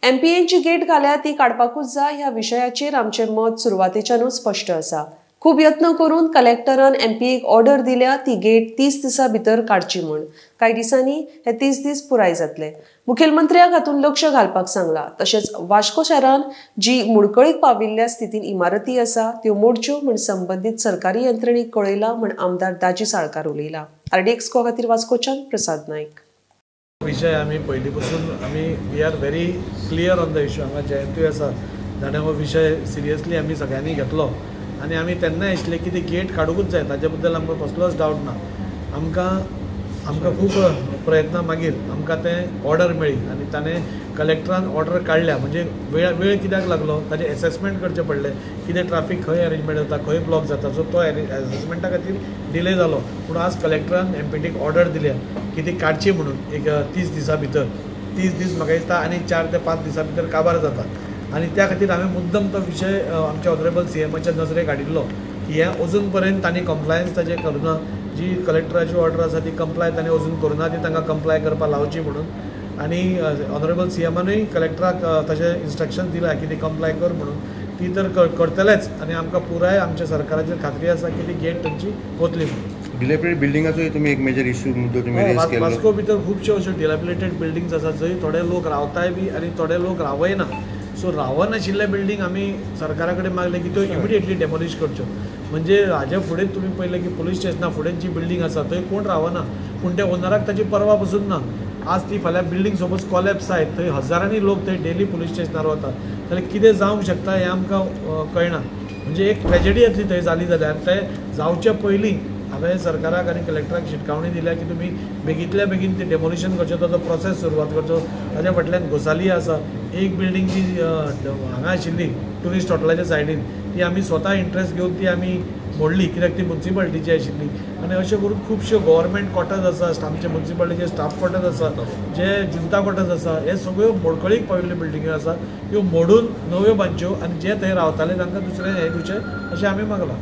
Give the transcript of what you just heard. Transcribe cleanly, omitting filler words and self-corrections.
एमपीएची get घाल्या ती काडपाकूच जाय ह्या विशयाचेर आमचें मत सुरवातेच्यानूच स्पश्ट आसा. खूब यत्न करून कलेक्टरान एमपीएक ऑर्डर दिल्या ती गेट 30 दिसां भितर काडची म्हूण. कांय दिसांनी हे 30 दीस पुराय जातले. मुखेलमंत्र्याक हातूंत लक्ष घालपाक सांगला. तशेंच वास्को शारान जी मुडकळीक पाविल्ल्या स्थितीन इमारती आसा त्यो मोडच्यो म्हूण संबंदीत सरकारी यंत्रणेक कळयला म्हूण आमदार दाजी साळकार उलयला. आरडीएक्स खातीर वास्कोच्यान प्रसाद नायक. विशय आमी पयलीं पासून आमी we are very clear on the issue. हांगा जयंतूय आसा जाणें हो विशय सिरियसली आमी सगळ्यांनी घेतलो आनी आमी तेन्नाय आशिल्ले की ती गेट काडूंकूच जाय, ताजे बद्दल आमकां कसलोच डावट ना. आमकां आमकां खूब प्रयत्नां मागीर आमकां तें ऑर्डर मेळ्ळी आनी ताणें कलेक्टरान ऑर्डर काडल्या. म्हणजे वेळ वेळ कित्याक लागलो, ताजें एसेसमेंट करचें पडलें, कितें ट्राफीक खंय अरेंजमेंट जाता, खंय ब्लॉक जाता, सो तो एसेसमेंटा खातीर डिले जालो. पूण आज कलेक्टरान एमपीटीक ऑर्डर दिल्या की ती काडची म्हणून एक 30 दिसां भितर. 30 दीस म्हाका दिसता आनी 4 ते 5 दिसां भितर काबार जाता आनी त्या खातीर हांवें मुद्दम तो विशय आमच्या ऑनरेबल सीएमाच्या नजरेक हाडिल्लो की हें अजून पर्यंत तांणी कंप्लायन्स ताजें करुना, जी कलेक्टराची ऑर्डर आसा ती कंप्लाय तांणी अजून करुना, ती तांकां कंप्लाय करपाक लावची म्हणून. आनी ऑनरेबल सीएमानूय कलेक्टराक तशें इन्स्ट्रक्शन दिलां की ती कंप्लाय कर म्हणून, ती तर करतलेच आनी आमकां पुराय आमच्या सरकाराचेर खात्री आसा की ती गेट तांची वतली म्हणून. डिलेपिडेटेड बिल्डिंगाचोय तुमी एक मेजर इश्यू मुद्दो तुमी रेज केल्लो. वास्को भितर खुबश्यो अश्यो डिलेपिडेटेड बिल्डिंग्स आसा जंय थोडे लोक रावताय बी आनी थोडे लोक रावय ना. सो रावनाशिल्ले बिल्डींग आमी सरकारा कडेन मागले की त्यो इमिडिएटली डेमोलिश करच्यो. म्हणजे हाज्या फुडें तुमी पळयलें की पुलीस स्टेशना फुडें जी बिल्डींग आसा थंय कोण रावना, पूण त्या ओनराक ताची पर्वा पसून ना. आज ती फाल्यां बिल्डींग सपोज कोलॅप्स जायत थंय हजारांनी लोक थंय डेली पुलीस स्टेशनार वतात जाल्यार कितें जावंक शकता हें आमकां कळना. म्हणजे एक ट्रेजडी येतली थंय जाली जाल्यार. तें जावचे पयलीं हांवें सरकाराक आनी कलेक्टराक शिटकावणी दिल्या की तुमी बेगींतल्या बेगीन तें डेमोलिशन करचें, ताचो प्रोसेस सुरवात करचो. ताच्या फाटल्यान गोसाली आसा, एक बिल्डींग जी हांगा आशिल्ली ट्युरिस्ट हॉटेलाच्या सायडीन ती आमी स्वता इंट्रस्ट घेवन ती आमी मोडली कित्याक ती मुन्सिपालिटीची आशिल्ली. आनी अशें करून खुबश्यो गव्हर्मेंट क्वॉर्टर्स आसा, आमचे मुन्सिपालिटीचे स्टाफ क्वॉर्टर्स आसा, जे जुंता क्वॉर्टर्स आसा, हे सगळ्यो मोडकळीक पाविल्ल्यो बिल्डिंग्यो आसा, त्यो मोडून नव्यो बांदच्यो आनी जे थंय रावताले तांकां दुसरें हें दिवचें अशें आमी मागलां.